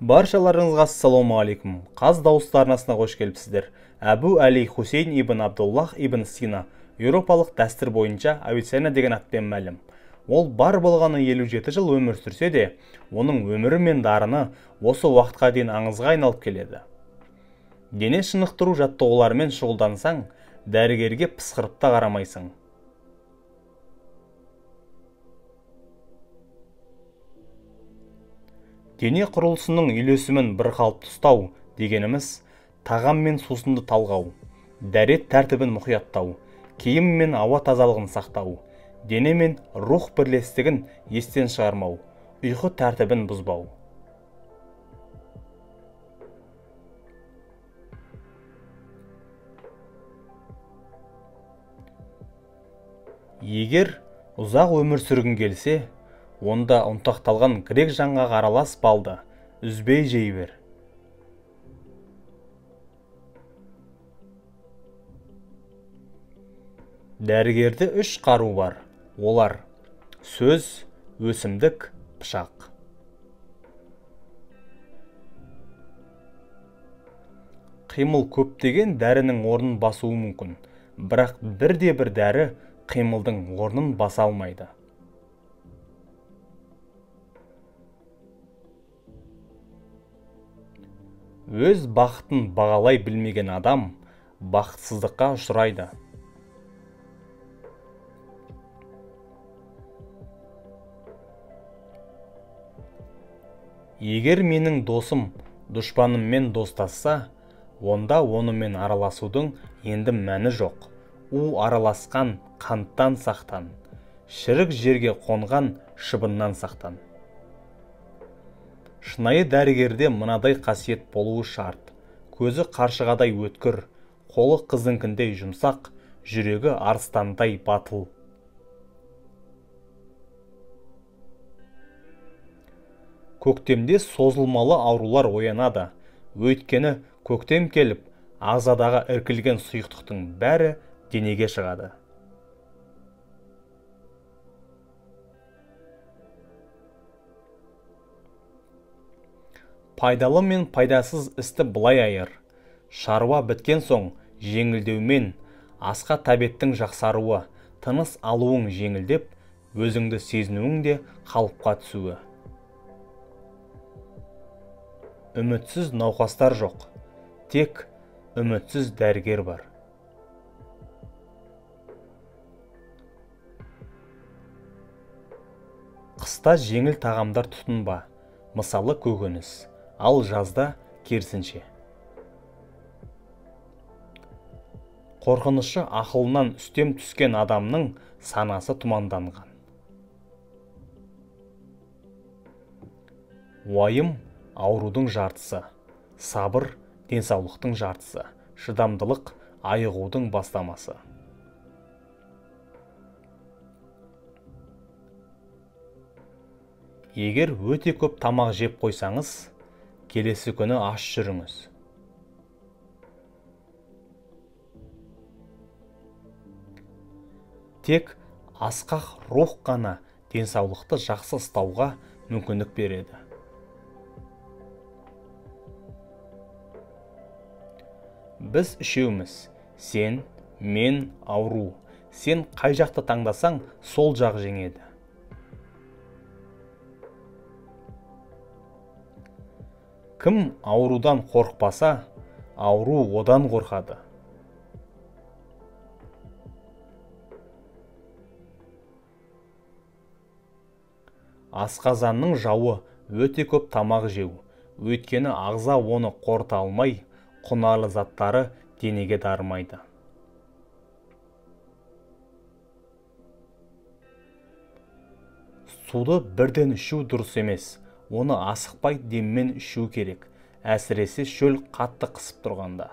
Баршаларыңызға ассалаумағалейкум. Қаз дауысты арнасына қош келіпсіздер. Әбу Әли Хусейн ибн Абдуллах ибн Сина еуропалық дәстүр бойынша Авиценна деген атпен мәлім. Ол бар болғаны 57 жыл өмір сүрсе де, оның өмірі мен дарыны осы уақытқа дейін аңызға айналып келеді. Дене шынықтыру жаттығуларымен шұғылдансаң, дәрігерге пысқырып та қарамайсың. Дене құрылысының үйлесімін бір қалыпты ұстау дегеніміз тағам мен сусынды талғау, дәрет тәртібін мұқияттау, киім мен ауа тазалығын сақтау, дене мен рух бірлестігін естен шығармау, ұйқы тәртібін бұзбау. Егер ұзақ өмір сүргің келсе, онда ұнтақталған грек жаңғағы аралас балды үзбей жей бер. Дәрігерде үш қару бар. Олар: сөз, өсімдік, пышақ. Қимыл көптеген дәрінің орнын басуы мүмкін, бірақ бірде-бір дәрі қимылдың орнын баса алмайды. Өз бақытын бағалай білмеген адам бақытсыздыққа ұшырайды. Егер менің досым дұшпаныммен достасса, онда онымен араласудың енді мәні жоқ. У араласқан қанттан сақтан, шірік жерге қонған шыбыннан сақтан. Шынайы дәрігерде мынадай қасиет болуы шарт: көзі қаршығадай өткір, қолы қыздыңкіндей жұмсақ, жүрегі арыстандай батыл. Көктемде созылмалы аурулар оянады. Өйткені көктем келіп, ағзадағы іркілген сұйықтықтың бәрі денеге шығады. Пайдалы мен пайдасыз істі былай айыр. Шаруа біткен соң жеңілдеумен, асқа тәбеттің жақсаруы, тыныс алуың жеңілдеп, өзіңді сезінуің де қалыпқа түсуі. Үмітсіз науқастар жоқ, тек үмітсіз дәрігер бар. Қыста жеңіл тағамдар тұтынба, мысалы көкөніс, ал жазда керісінше. Қорқынышы ақылынан үстем түскен адамның санасы тұманданған. Уайым аурудың жартысы, сабыр денсаулықтың жартысы, шыдамдылық айығудың бастамасы. Егер өте көп тамақ жеп қойсаңыз, келесі күні аш жүріңіз. Тек асқақ рух қана денсаулықты жақсы ұстауға мүмкіндік береді. Біз үшеуміз: сен, мен, ауру. Сен қай жақты таңдасаң, сол жақ жеңеді. Кім аурудан қорықпаса, ауру одан қорқады. Асқазанның жауы өте көп тамақ жеу, өйткені ағза оны қорыта алмай, құнарлы заттары денеге дарымайды. Суды бірден ішу дұрыс емес, оны асықпай деммен ішу керек, әсіресе шөл қатты қысып тұрғанда.